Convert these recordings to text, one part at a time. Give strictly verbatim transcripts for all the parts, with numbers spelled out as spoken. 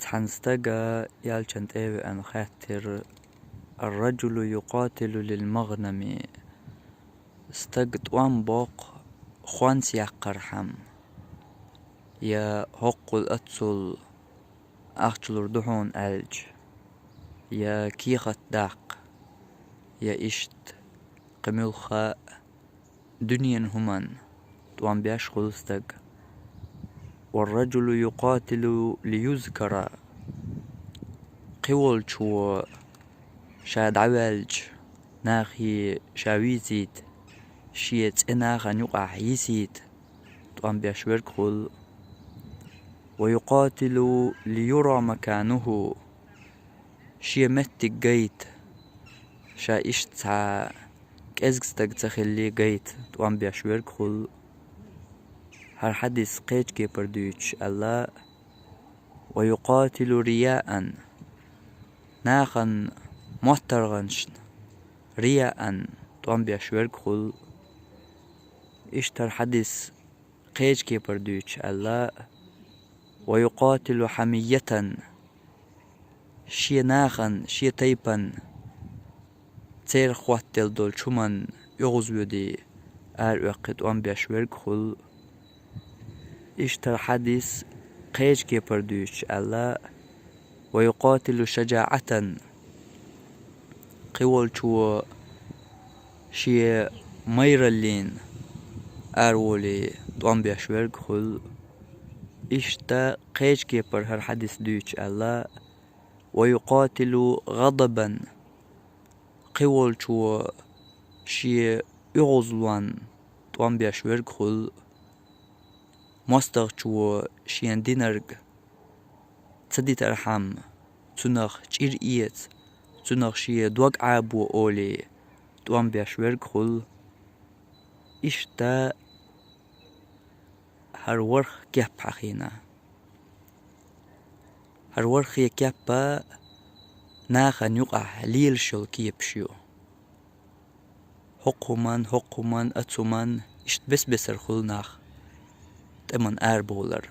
Цхьан стага элчан тӀе а веана хаьттира: «الرجل يقاتل للمغنم». Стаг тӀом боккху хӀонс яккхархьама, я хӀоккхул аццул ахча лур ду хьуна аьлча, я кехат даккха, я иштта кхин муьлхха а дуьненан хӀуманна тӀом беш хуьлу стаг. «والرجل يقاتل ليذكر». Кхин волчо ша дӀаваьлча, нахе ша вийцийта, шен цӀе нахана юкъахь йисийта тӀом беш верг хуьлу. «ويقاتل ليرى مكانه». Шен меттиг гайта, ша иштта цхьа кӀезиг стаг ца хилале гайта тӀом беш верг хуьлу. ХӀара хьадис кхечу кепара дуьйцуш аьлла: «ويقاتل رياء». Нахана моттаргӀанашна, рияъан тӀом беш верг хуьлу. Иштта хӀара хьадис кхечу кепара дуьйцуш аьлла: «ويقاتل حمية». Шен нахана, шен тайпана церах хӀоттаделла долчу хӀуманна оьгӀазвоьдий, араоьккхий тӀом беш верг хуьлу. Иштта хӀара хьадис кхечу кепара дуьйцуш аьлла: «ويقاتل شجاعة». Кхин волчо шен майраллина араволий тӀом беш верг хуьлу. Иштта кхечу кепара хӀара хьадис дуьйцуш аьлла: «ويقاتل غضبا». Кхин волчо шен оьгӀазлонна тӀом беш верг хуьлу. МостагӀчо шена динарг ца дитархьама, цунах чӀир эца, цунах шен дог Ӏабо олий, тӀом беш верг хуьлу. Иштта хӀара ворхӀ кеп хьахийна. ХӀара ворхӀе кеп а нахана юкъахь лелаш йолу кепаш ю. ХӀокху хӀуманна, хӀокху хӀуманна, оцу хӀуманна, иштта бес-бесара хуьлу нах тӀеман арабовлар.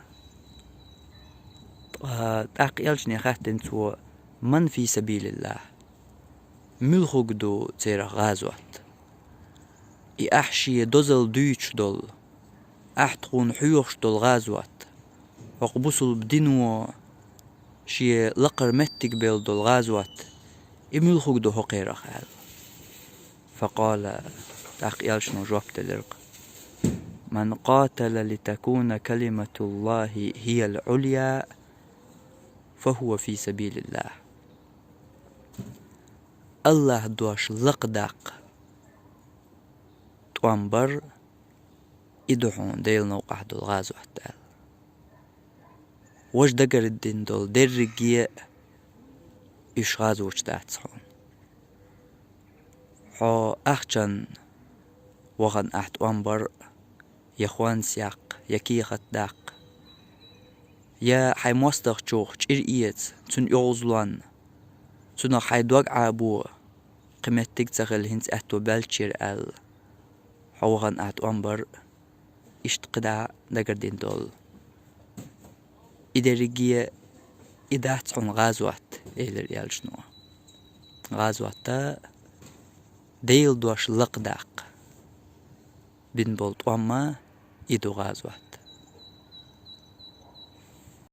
Ткъа тӀаккха элчане хаьттина цо: «من في سبيل الله؟» Муьлхарг ду церах гӀазот? И ахь шен дозалла дуьйцуш долу, ахь тхуна хьоьхуш долу гӀазот, хӀокху бусулба дино шен лакхара меттиг белла долу гӀазот, и муьлхарг ду хӀокхерах? — аьлла. فقال, тӀаккха элчано жоп делира: «من قاتل لتكون كلمة الله هي العليا فهو في سبيل الله». АллахӀан дош лакхадаккха тӀом бар, и ду хьуна Делан новкъахь долу гӀазот аьлла. Важа дагардина долу дерриге а уьш гӀазоташ дац хьуна. Хьо ахчанна вахана ахь тӀом бар, я хӀонс яккха, я кехат даккха, я хьайн мостагӀчух чӀир эца, цуьнан оьгӀазлонна, цунах хьайн дог Ӏабо, кхин меттиг ца хилла хӀинца аьтто баьллачера аьлла, хьо вахана ахь тӀом бар, иштта кхидӀа дагардина долу. И дерриге и дац хьуна гӀазот, элира элчано. ГӀазот а Делан дош лакхадаккха бина болу тӀом а и ду гӀазот.